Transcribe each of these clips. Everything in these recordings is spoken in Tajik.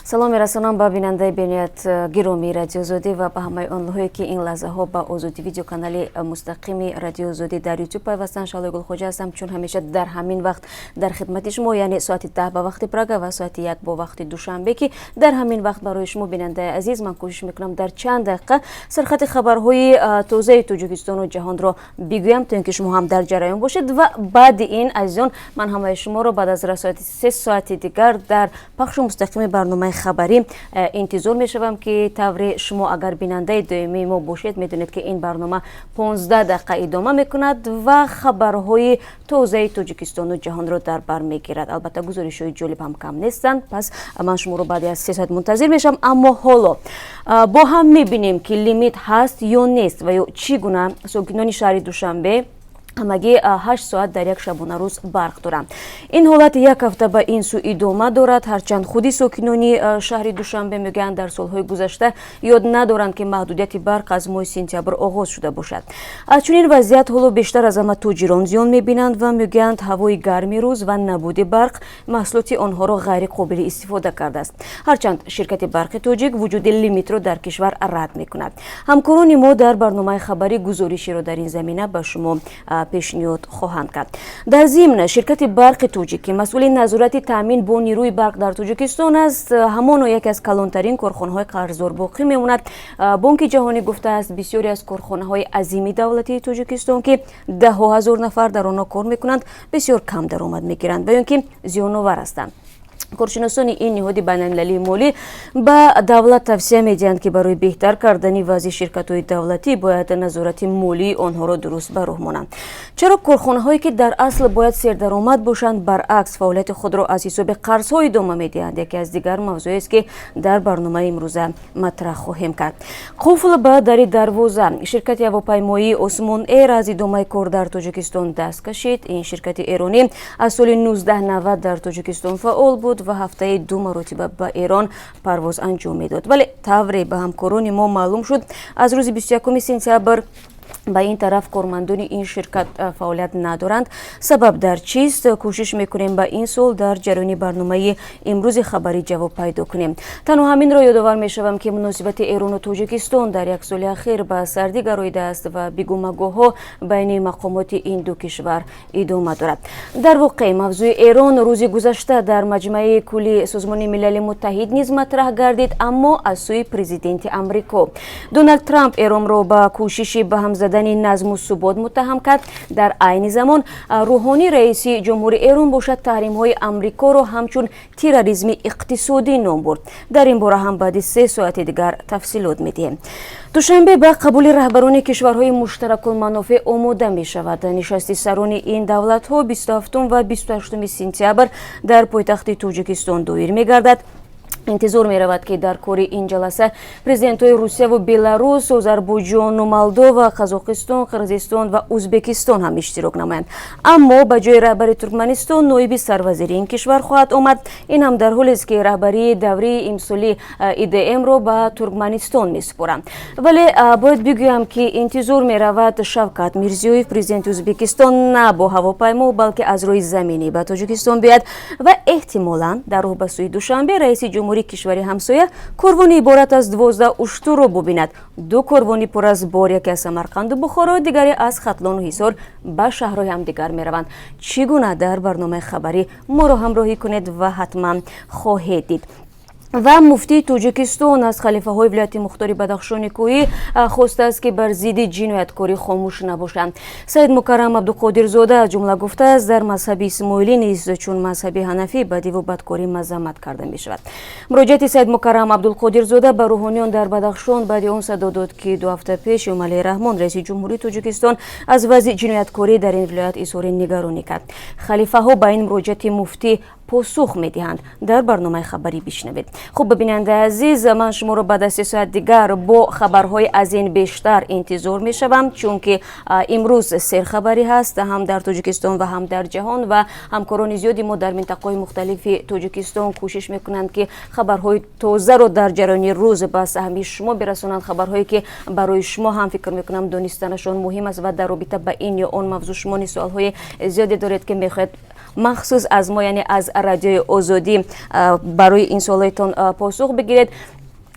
Салом мерасонам ба бинандаи бениҳоят гиромии Радиоозодӣ ва ба ҳамаи онҳое, ки ин лаҳзаҳо ба Озодӣ видеоканали мустақими Радиоозодӣ дар Ютуб пайвастанд. Шаҳлои Гулхоҷа ҳастам. Чун ҳамеша дар ҳамин вақт дар хидмати шумо, яъне соати 10 ба вақти Прага ва соати 1 бо вақти Душанбе, ки дар ҳамин вақт барои шумо, бинандаи азиз, ман кӯшиш мекунам дар чанд дақиқа сархати хабарҳои тозаи Тоҷикистону ҷаҳонро бигӯям, то ин ки шумо ҳам дар ҷараён бошед. Ва баъди ин, азизон, ман ҳамаи шуморо баъд аз соати 3 соати дигар дар пахши мустақими барномаи хабарӣ интизор мешавам, ки тавре шумо агар бинандаи доимии мо бошед, медонед, ки ин барнома 15 дақиқа идома мекунад ва хабарҳои тозаи Тоҷикистону ҷаҳонро дар бар мегирад. Албатта, гузоришҳои ҷолиб ҳам кам нестанд. Пас ман шуморо баъди аз 3 соат мунтазир мешавам. Аммо ҳоло бо ҳам мебинем, ки лимит ҳаст ё нест ва ё чӣ гуна сокинони шаҳри Душанбе ҳамагӣ 8 соат дар як шабонарӯз барқ доранд. Ин ҳолат як ҳафта ба ин сӯ идома дорад, ҳарчанд худи сокинони шаҳри Душанбе мегӯянд, дар солҳои гузашта ёд надоранд, ки маҳдудияти барқ аз моҳи сентябр оғоз шуда бошад. Аз чунин вазъият ҳоло бештар аз ҳама тоҷирон зиён мебинанд ва мегӯянд, ҳавои гарми рӯз ва набуди барқ маҳсулоти онҳоро ғайриқобили истифода кардааст. Ҳарчанд ширкати Барқи Тоҷик вуҷуди лимитро дар кишвар рад мекунад. Ҳамкорони мо дар барномаи хабарӣ гузоришеро дар ин замина ба шумо пешниҳод хоҳанд кард. Дар зимн, ширкати Барқи Тоҷик, ки масъули назорати таъмин бо нерӯи барқ дар Тоҷикистон аст, ҳамоно яке аз калонтарин корхонаҳои қарздор боқӣ мемонад. Бонки Ҷаҳонӣ гуфтааст, бисёре аз корхонаҳои азими давлатии Тоҷикистон, ки даҳҳо ҳазор нафар дар онҳо кор мекунанд, бисёр кам даромад мегиранд ва ё ин ки зиёновар ҳастанд. Коршиносони ин ниҳоди байналмилалии молӣ ба давлат тавсия медиҳанд, ки барои беҳтар кардани вазъи ширкатҳои давлатӣ бояд назорати молии онҳоро дуруст ба роҳ монанд. Чаро корхонаҳое, ки дар асл бояд сердаромад бошанд, баръакс фаъолияти худро аз ҳисоби қарзҳо идома медиҳанд, яке аз дигар мавзӯест, ки дар барномаи имрӯза матраҳ хоҳем кард. Қуфл ба дари дарвоза. Ширкати ҳавопаймоии Осмон Эйр аз идомаи кор дар Тоҷикистон даст кашид. Ин ширкати эронӣ аз соли 1990 дар Тоҷикистон фаъол буд ва ҳафтаи ду маротиба ба Эрон парвоз анҷом медод. Вале тавре ба ҳамкорони мо маълум шуд, аз рӯзи 21 сентябр ба ин тараф кормандони ин ширкат фаъолият надоранд. Сабаб дар чист? Кӯшиш мекунем ба ин суол дар ҷараёни барномаи имрӯзи хабарӣ ҷавоб пайдо кунем. Танҳо ҳаминро ёдовар мешавам, ки муносибати Эрону Тоҷикистон дар як соли ахир ба сардӣ гароидааст ва бигӯмагӯҳо байни мақомоти ин ду кишвар идома дорад. Дар воқеъ, мавзӯи Эрон рӯзи гузашта дар Маҷмаи кулли Созмони Милали Муттаҳид низ матраҳ гардид, аммо аз сӯи президенти Амрико. Доналд Трамп Эронро ба кӯшиши ба ҳам задани назму субот муттаҳам кард. Дар айни замон Рӯҳонӣ, раиси ҷумҳури Эрон бошад, таҳримҳои Амрикоро ҳамчун терроризми иқтисодӣ ном бурд. Дар ин бора ҳам баъди 3 соати дигар тафсилот медиҳем. Душанбе ба қабули раҳбарони кишварҳои муштаракулманофеъ омода мешавад. Нишасти сарони ин давлатҳо 27 ва 28 сентябр дар пойтахти Тоҷикистон доир мегардад. Интизор меравад, ки дар кори ин ҷаласа президентҳои Русияву Беларус, Озарбойҷону Молдова, Қазоқистон, Қирғизистон ва Ӯзбекистон ҳам иштирок намоянд. Аммо ба ҷои раҳбари Туркманистон ноиби сарвазири ин кишвар хоҳад омад. Ин ҳам дар ҳолест, ки раҳбарии даврии имсоли ИДМ-ро ба Туркманистон месупоранд. Вале бояд бигӯям, ки интизор меравад, Шавкат Мирзиёев, президенти Ӯзбекистон, на бо ҳавопаймо, балки аз роҳи заминӣ ба Тоҷикистон биёяд ва эҳтимолан дар роҳ ба сӯи Душанбе раиси ҷумҳури кишвари ҳамсоя корвони иборат аз 12 уштурро бубинад. Ду корвони пур аз бор, яке аз Самарқанду Бухоро, дигаре аз Хатлону Ҳисор, ба шаҳрҳои ҳамдигар мераванд. Чӣ гуна, дар барномаи хабарӣ моро ҳамроҳӣ кунед ва ҳатман хоҳед дид. Ва муфтии Тоҷикистон аз халифаҳои вилояти мухтори Бадахшони Кӯҳӣ хостааст, ки бар зидди ҷинояткорӣ хомӯш набошанд. Саид Мукаррам Абдуқодирзода аз ҷумла гуфтааст, дар мазҳаби исмоилӣ низ, чун мазҳаби ҳанафӣ, бадиву бадкорӣ мазаммат карда мешавад. Муроҷиати Саид Мукаррам Абдулқодирзода ба рӯҳониён дар Бадахшон баъди он садо дод, ки 2 ҳафта пеш Эмомалӣ Раҳмон, раиси ҷумҳурии Тоҷикистон, аз вазъи ҷинояткорӣ дар ин вилоят изҳори нигаронӣ кард. Халифаҳо ба ин муроҷиати муфтӣ посух медиҳанд. Дар барномаи хабарӣ бишнавед. Хуб, бинандаи азиз, ман шуморо баъд аз 3 соат дигар бо хабарҳои аз ин бештар интизор мешавам, чунки имрӯз серхабарӣ ҳаст ҳам дар Тоҷикистон ва ҳам дар ҷаҳон ва ҳамкорони зиёди мо дар минтақаҳои мухталифи Тоҷикистон кӯшиш мекунанд, ки хабарҳои тозаро дар ҷараёни рӯз ба саҳми шумо бирасонанд, хабарҳое, ки барои шумо ҳам, фикр мекунам, донистанашон муҳим аст ва дар робита ба ин ё он мавзӯъ шумо низ суолҳои зиёде доред, ки мехоҳед. Махсус аз мо, яъне аз Радиои Озодӣ, барои ин суолҳоятон посух бигиред.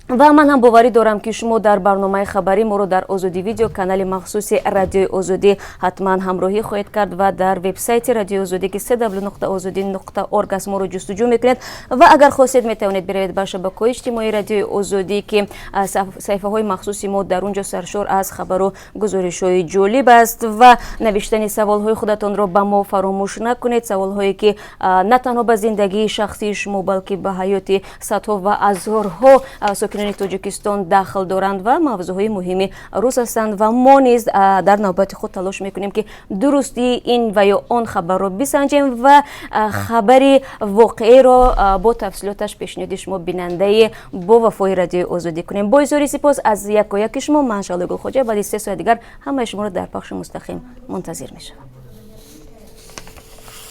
Ва ман ҳам боварӣ дорам, ки шумо дар барномаи хабарӣ моро дар Озодӣ Видео, канали махсуси Радиои Озодӣ, ҳатман ҳамроҳӣ хоҳед кард ва дар вебсайти Радиои Озодӣ, ки www.ozodi.org аст, моро ҷустуҷӯ мекунед. Ва агар хостед, метавонед биравед ба шабакаҳои иҷтимоии Радиои Озодӣ, ки саҳифаҳои махсуси мо дар он ҷо саршор аз хабару гузоришҳои ҷолиб аст. Ва навиштани саволҳои худатонро ба мо фаромӯш накунед, саволҳое ки на танҳо ба зиндагии шахсии шумо, балки ба ҳаёти садҳо ва ҳазорҳо сокинони Тоҷикистон дахл доранд ва мавзӯъҳои муҳими рӯз ҳастанд. Ва мо низ дар навбати худ талош мекунем, ки дурустии ин ва ё он хабарро бисанҷем ва хабари воқеиро бо тафсилоташ пешниҳоди шумо, бинандаи бовафои Радиои Озодӣ, кунем. Бо изҳори сипос аз якояки шумо, ман, Шаҳлои Гулхоҷа, баъди 3 соат дигар ҳамаи шуморо дар пахши мустақим мунтазир мешавам.